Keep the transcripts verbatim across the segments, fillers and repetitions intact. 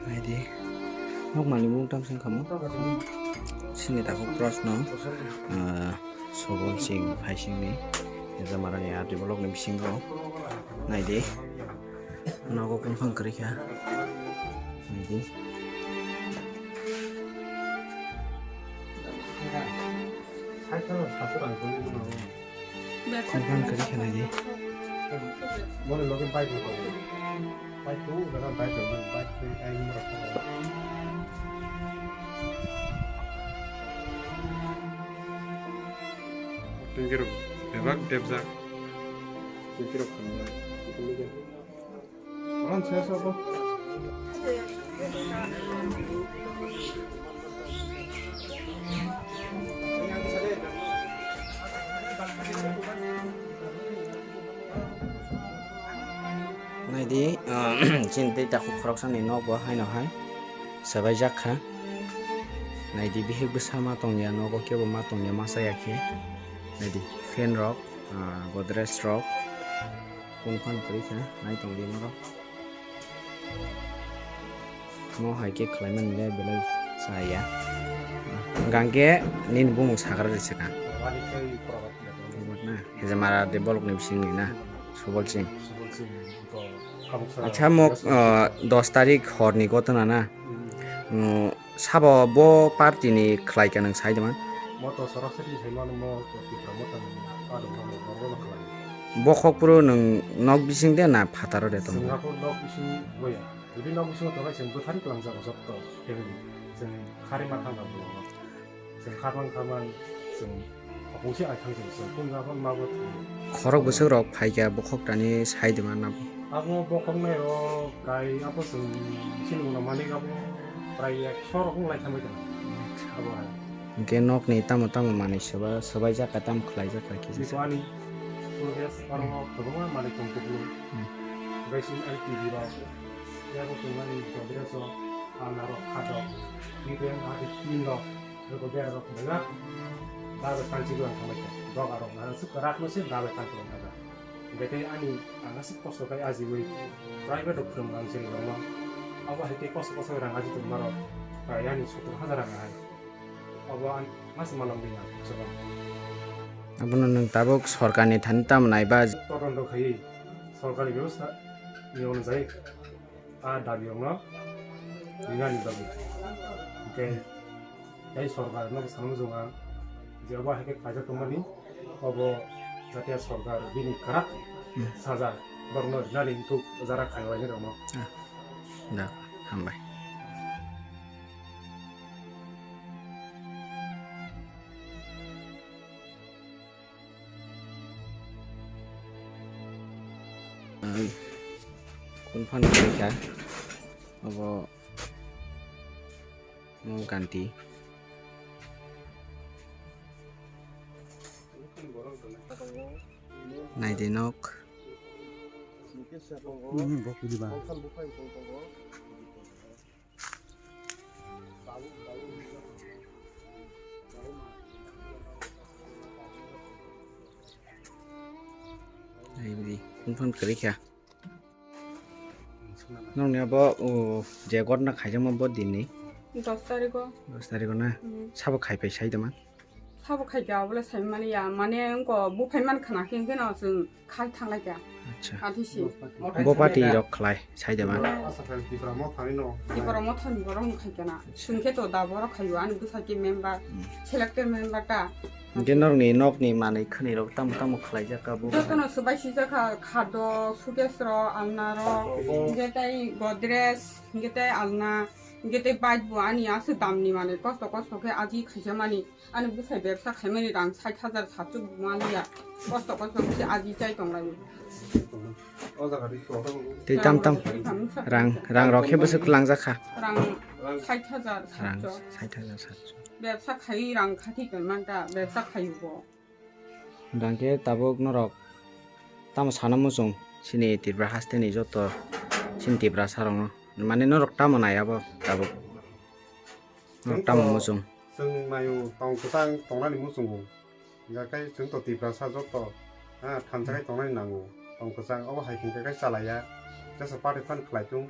Naidi. Nokmani mung tang sing kamo. Sini takhuk cross no. Ah, Sobol sing phaising ni. Jamarani R D block ni bisingo. Naidi. Nogo kung phang kwrwi kha. Naidi. Khaiphano sasu rang tongwi mano. Khaiphano kwrwi kha naidi. Mone loge bike no tongo. Bike tongo, jaga bike tongo, bike twi ai mora tongo. Tengkirok bebak debjak. Tengkirok khamjak. Naidi, ah, chini tei takhuk khoroksani nok bo haino hai swbaijak kha. Naidi, bihik bwsa ma tongya, nogo kebo ma tongya, ma chaya khe. Naidi, fan rok, ah, Godrej rok, kung phan kwrwi kha, nai tongdi norok. Mo hai khe khlaimani le belai chaya. Hwnkhe nini bumung sagra rw se kha. Robot na? Hejamara de bolok ni bising ni na? Subol Singh. Acha, mo, ah, dos tarik hor ni gotona na? Mm, sabo bo party ni khlai kha nwng sai de man? Mo to sorasori sai mano, mo to Tipra Motha ni adong no, borok no khlai. Bo khokphuru nwng nok bising de na phataro de tong? Chwng haphuru nok bising boya. Jodi nok bisingo tongkha, chwng bwthari kwlangjak o jotto family. Chwng khari ma thangkha borok no. Chwng kharmang kharmang chwng opungsi ai thang chwng chwng kung jabon ma bo thang. Khorok bwswk rok phaikha bokhok tani sai de man abo. Abo bokhok nai rok kai abo chwng chini ulo manik abo prai ekso rok wng lai thangbai tongo. Abo hai. Hwnkhe nokni tamo tamo manwi swba, swbaijak kha, tamo khlaijak kha kisa. Biko ani progress oro kwbangma manwi tong kubun. Hmm. Bai sini L P G rok. Yabo tongmani Godrej rok, alna rok, khat rok. Biko yang adi tin rok. Rego bera rok daga. Dabe tanchi gwan thanglai kha. Doga rok nana sik rak no se dabe tanchi gwan daga. Bete ani ang asik kosto kai ajiwi private rok phwrwng ang chini rok no. Abo hai tei kosto kosto rang aji tongma rok. Prai ani sottor hajar rang hai. Abo ang mas malam ding ang chwng. Abono nwng tabuk sorkarni thani tamo naiba? Todonto khaiwi sorkari bebosta ni onujai a dabi rokno rinani bagwi. Hwnkhe tei sorkar no bwskango muchungo ang je obo hai khe khlaijak tongmani, obo jatiya sorkar bini kwrak saja borokno rinani hinthuk jara khainai rokno. Ah, da, hambai. Kung phan kha obo. Mo ganti. Naidi nok. Hmm, bo kuli ba. Naidi, kung phan kwrwi kha. Nokni abo, o, je gotna khaijakma bo dinni? Dos tarikh o. Dos tarikh o na? Hmm. Sabo khai phai sai dama? Sabo khai kha, obole sai mani ya, mane wngko buphai man khna khe, hwnkhe no chwng khai thanglai kha. Acha. Athisi. Bo party rok khlai sai dama? Mane Tipra Motha ni no. Tipra Motha ni borok no khai kha na. Acha. Chwng khe to da borok khaio, ani bwsa khe member, hmm, selected member ta. Hwnkhe norokni nokni manwi khwnwi rok tamo tamo khlaijak kha bo? Jotono swbai sijak kha, khadok, suitcase rok, alna rok, hwnkhe tei Godrej, hwnkhe tei alna, hwnkhe tei bike bo ani aswk damni manwi kosto kosto khe aji khaijak mani. Ani bwsai bebsa khaimani rang sait hajar satso buma liya. Kosto kosto khe aji chai tonglaio. Tei tam tam rang, rang rok khe bwswk kwlangjak kha? Rang sait hajar satso. Rang sait hajar satso. Bebsa khai rang khathi tongmanta, bebsa khaio bo. Hwnkhe tabuk norok tamo sana muchung chini Tripura hasteni joto chini Tiprasa rokno, mane norok tamo nai abo tabuk? Norok tamo muchung? Chwng naio tong kwchang tongnani muchungo. Hwnkhe chwng to Tiprasa joto, ha, thansa khai tongnani nango. Tong kwchang obo hai hwnkhe khe chalaiya. Jesa party phan khlai tung.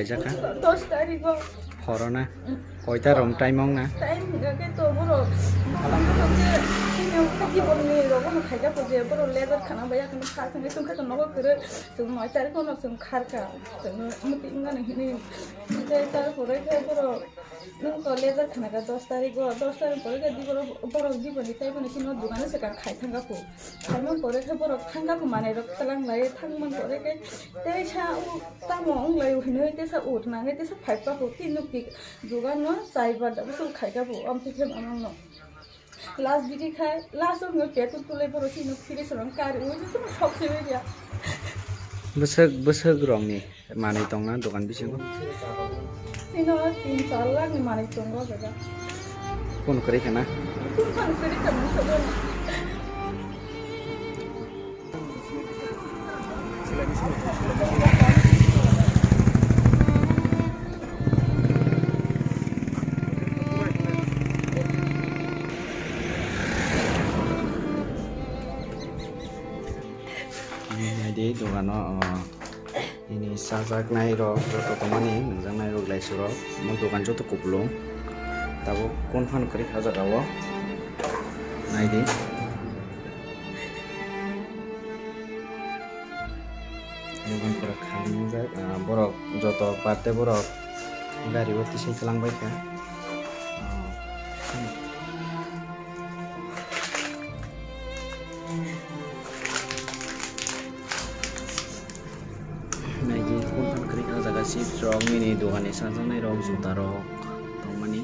khlaijak kha? Dos tarikh o. Horo na? Koita rom time wng na? Time hwnkha khe to borok, borok je chini wngkha ki borokni rogo no khaika pho je borok lebar khana bai yakhwno kha thangwi tongkha to nogo kwrwi. Chwng noi tarikh o no chwng kharkha. Chwng no muti wngmani hwnwi. Tei tarpore khe borok nwng to lebar khana kha dos tarikh o, dos tarikh pore khe di borok, borok di boni tei boni chini dogano swkang khai thangkha pho. Khaimang pore khe borok thangkha pho manwi rok twlang lai thangmang pore khe tei sa u tamo wng lai hwnwi tei sa u nangwi tei sa phai pa pho tei nuk tik. Dogano chai ba da bwswk khai kha bo, amtwi khe manang no. Last digi khai, last o hwnwi petrol tulai borok chini phiri sorong kari ui jotono sok se bai ya. Bwswk, bwswk rokni manwi tongna dogan bisingo? Chini o tin char lakh ni manwi tongo jaga. Kun kwrwi khana? Kun fan kwrwi khana sobo. Naidi dogano, o, ini chajaknai rok joto tongmani, nungjaknai rok, laisuk rok, omo dogan joto kupulung. Tabuk kun fan kwrwi kha o jaga o. Naidi. Dogan pura khali wngjak, ah, borok joto parte borok gari o tisai kwlang bai kha. Ah, naidi kun fan kwrwi kha o jaga chips rok, nini dogan ni chajaknai rok, juta rok tongmani.